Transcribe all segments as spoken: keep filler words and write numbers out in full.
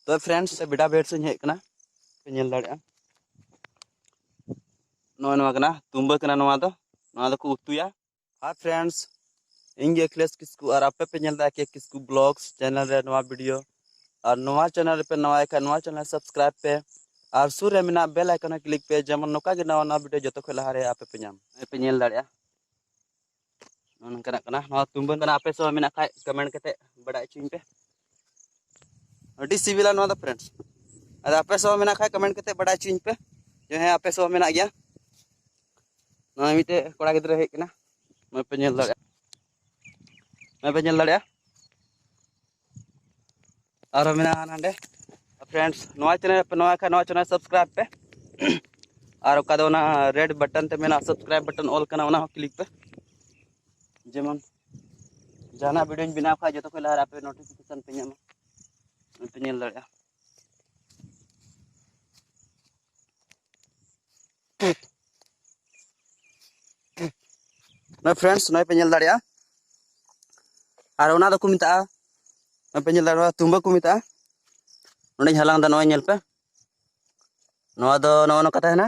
ᱛᱚ friends, ᱵᱮᱰᱟ bed ᱥᱮᱫ ᱤᱧ ᱦᱮᱡ ᱟᱠᱟᱱᱟ, ᱯᱮ ᱧᱮᱞ ᱫᱟᱲᱮᱭᱟᱜᱼᱟ᱾ ᱱᱚᱜᱼᱚᱭ ᱱᱚᱣᱟ ᱠᱟᱱᱟ, ᱛᱩᱢᱵᱟᱹ ᱠᱟᱱᱟ ᱱᱚᱣᱟ ᱫᱚ, ᱱᱚᱣᱟ ᱫᱚᱠᱚ ᱩᱛᱩᱭᱟ᱾ Hi friends, ᱤᱧ ᱜᱮ ᱟᱠᱷᱤᱞᱮᱥ ᱠᱤᱥᱠᱩ ᱟᱨ ᱟᱯᱮ ᱯᱮ ᱧᱮᱞ ᱮᱫᱟ ᱠᱮ ᱠᱤᱥᱠᱩ ᱵᱞᱚᱜᱥ ᱪᱮᱱᱮᱞ ᱨᱮ ᱱᱚᱣᱟ ᱵᱷᱤᱰᱤᱭᱳ᱾ ᱟᱨ ᱱᱚᱣᱟ ᱪᱮᱱᱮᱞ ᱨᱮᱯᱮ ᱱᱟᱣᱟ ᱠᱷᱟᱱ ᱱᱚᱣᱟ ᱪᱮᱱᱮᱞ ᱥᱟᱵᱥᱠᱨᱟᱭᱤᱵ ᱯᱮ ᱟᱨ ᱥᱩᱨ ᱨᱮ ᱢᱮᱱᱟᱜ ᱵᱮᱞ ᱟᱭᱠᱚᱱ ᱦᱚᱸ ᱠᱞᱤᱠ ᱯᱮ, ᱡᱮᱢᱚᱱ ᱱᱚᱝᱠᱟ ᱜᱮ ᱱᱟᱣᱟ ᱱᱟᱣᱟ ᱵᱷᱤᱰᱤᱭᱳ ᱡᱚᱛᱚ ᱠᱷᱚᱱ ᱞᱟᱦᱟ ᱨᱮ ᱟᱯᱮ ᱯᱮ ᱧᱟᱢ, ᱯᱮ ᱧᱮᱞ ᱫᱟᱲᱮᱭᱟᱜᱼᱟ᱾ ᱱᱚᱜᱼᱚ ᱱᱚᱝᱠᱟᱱᱟᱜ ᱠᱟᱱᱟ᱾ ᱱᱚᱣᱟ ᱛᱩᱢᱵᱟᱹ ᱠᱟᱱᱟ, ᱟᱯᱮ ᱥᱮᱫ ᱦᱚᱸ ᱢᱮᱱᱟᱜ ᱠᱷᱟᱡ ᱠᱚᱢᱮᱱᱴ ᱠᱟᱛᱮ ᱵᱟᱰᱟᱭ ᱦᱚᱪᱚᱧ ᱯᱮ᱾ ᱟᱹᱰᱤ ᱥᱤᱵᱤᱞᱟ ᱱᱚᱣᱟ ᱫᱚ friends᱾ ᱟᱫᱚ ᱟᱯᱮ ᱥᱮᱫ ᱦᱚᱸ ᱢᱮᱱᱟᱜ ᱠᱷᱟᱡ ᱠᱚᱢᱮᱱᱴ ᱠᱟᱛᱮ ᱵᱟᱰᱟᱭ ᱦᱚᱪᱚᱧ ᱯᱮ ᱡᱮ ᱦᱮᱸ ᱟᱯᱮ ᱥᱮᱫ ᱦᱚᱸ ᱢᱮᱱᱟᱜ ᱜᱮᱭᱟ᱾ ᱱᱚᱜᱼᱚᱭ ᱢᱤᱫᱴᱮᱡ ᱠᱚᱲᱟ ᱜᱤᱫᱽᱨᱟᱹ ᱦᱮᱡ ᱠᱟᱱᱟ, ᱱᱚᱜᱼᱚᱭ ᱯᱮ ᱧᱮᱞ ᱫᱟᱲᱮᱭᱟᱜᱼᱟ, ᱱᱚᱜᱼᱚᱭ ᱯᱮ ᱧᱮᱞ ᱫᱟᱲᱮᱭᱟᱜᱼᱟ᱾ ᱟᱨᱦᱚᱸ ᱢᱮᱱᱟᱜᱼᱟ ᱱᱟᱰᱮ᱾ Friends, ᱱᱚᱣᱟ ᱪᱮᱱᱮᱞ ᱯᱮ ᱱᱚᱣᱟ ᱠᱷᱟᱡ ᱱᱚᱣᱟ ᱪᱮᱱᱮᱞ ᱥᱟᱵᱥᱠᱨᱟᱭᱤᱵ ᱯᱮ᱾ ᱟᱨ ᱚᱠᱟ ᱫᱚ ᱚᱱᱟ ᱨᱮᱰ ᱵᱟᱴᱚᱱ ᱛᱮ ᱢᱮᱱᱟᱜᱼᱟ, ᱥᱟᱵᱥᱠᱨᱟᱭᱤᱵ ᱵᱟᱴᱚᱱ ᱚᱞ ᱠᱟᱱᱟ, ᱚᱱᱟ ᱦᱚᱸ ᱠᱞᱤᱠ ᱯᱮ᱾ ᱡᱮᱢᱚᱱ ᱡᱟᱦᱟᱱᱟᱜ ᱵᱷᱤᱰᱤᱭᱳᱧ ᱵᱮᱱᱟᱣ ᱠᱷᱟᱡ ᱡᱚᱛᱚ ᱠᱷᱚᱱ ᱞᱟᱦᱟ ᱨᱮ ᱟᱯᱮ ᱱᱳᱴᱤᱯᱷᱤᱠᱮᱥᱚᱱ ᱯᱮ ᱧᱟᱢᱟ, ᱯᱮ ᱧᱮᱞ ᱫᱟᱲᱮᱭᱟᱜᱼᱟ᱾ ᱱᱚᱜᱼᱚᱭ friends, ᱱᱚᱜᱼᱚᱭ ᱯᱮ ᱧᱮᱞ ᱫᱟᱲᱮᱭᱟᱜᱼᱟ᱾ ᱟᱨ ᱚᱱᱟ ᱫᱚᱠᱚ ᱢᱮᱛᱟᱜᱼᱟ, ᱱᱚᱜᱼᱚᱭ ᱯᱮ ᱧᱮᱞ ᱫᱟᱲᱮᱭᱟᱜᱼᱟ, ᱛᱩᱢᱵᱟᱹ ᱠᱚ ᱢᱮᱛᱟᱜᱼᱟ᱾ ᱱᱚᱸᱰᱮᱧ ᱦᱟᱞᱟᱝ ᱮᱫᱟ, ᱱᱚᱜᱼᱚᱭ ᱧᱮᱞ ᱯᱮ, ᱱᱚᱣᱟ ᱫᱚ ᱱᱚᱜᱼᱚ ᱱᱚᱝᱠᱟ ᱛᱟᱦᱮᱱᱟ᱾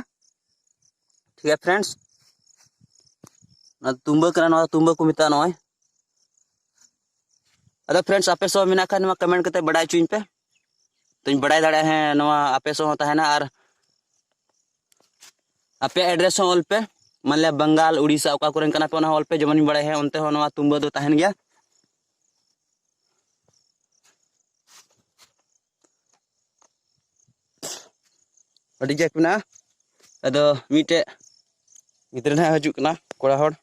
ᱴᱷᱤᱠ ᱜᱮᱭᱟ friends, ᱱᱚᱣᱟ ᱛᱩᱢᱵᱟᱹ ᱠᱟᱱᱟ, ᱱᱚᱣᱟ ᱛᱩᱢᱵᱟᱹ ᱠᱚ ᱢᱮᱛᱟᱜᱼᱟ ᱱᱚᱜᱼᱚᱭ᱾ ᱟᱫᱚ friends, ᱟᱯᱮ ᱥᱮᱫ ᱢᱮᱱᱟᱜ ᱠᱷᱟᱱ ᱱᱚᱣᱟ ᱠᱚᱢᱮᱱᱴ ᱠᱟᱛᱮ ᱵᱟᱰᱟᱭ ᱦᱚᱪᱚᱧ ᱯᱮ᱾ ᱛᱚᱧ ᱵᱟᱰᱟᱭ ᱫᱟᱲᱮᱭᱟᱜᱼᱟ, ᱦᱮᱸ, ᱱᱚᱣᱟ ᱟᱯᱮ ᱥᱮᱫ ᱦᱚᱸ ᱛᱟᱦᱮᱱᱟ᱾ ᱟᱨ ᱟᱯᱮᱭᱟᱜ ᱮᱰᱨᱮᱥ ᱦᱚᱸ ᱚᱞ ᱯᱮ, ᱢᱟᱱᱞᱤᱭᱟ ᱵᱟᱝᱜᱟᱞ, ᱩᱲᱤᱥᱥᱟ, ᱚᱠᱟ ᱠᱚᱨᱮᱱ ᱠᱟᱱᱟ ᱯᱮ, ᱚᱱᱟ ᱦᱚᱸ ᱚᱞ ᱯᱮ᱾ ᱡᱮᱢᱚᱱᱤᱧ ᱵᱟᱲᱟᱭᱟ, ᱦᱮᱸ, ᱚᱱᱛᱮ ᱦᱚᱸ ᱱᱚᱣᱟ ᱛᱩᱢᱵᱟᱹ ᱫᱚ ᱛᱟᱦᱮᱱ ᱜᱮᱭᱟ᱾ ᱟᱹᱰᱤ ᱡᱟᱠ ᱢᱮᱱᱟᱜᱼᱟ᱾ ᱟᱫᱚ ᱢᱤᱫᱴᱮᱡ ᱜᱤᱫᱽᱨᱟᱹ ᱱᱟᱦᱟᱜ ᱦᱤᱡᱩᱜ ᱠᱟᱱᱟ, ᱠᱚᱲᱟ ᱦᱚᱲ᱾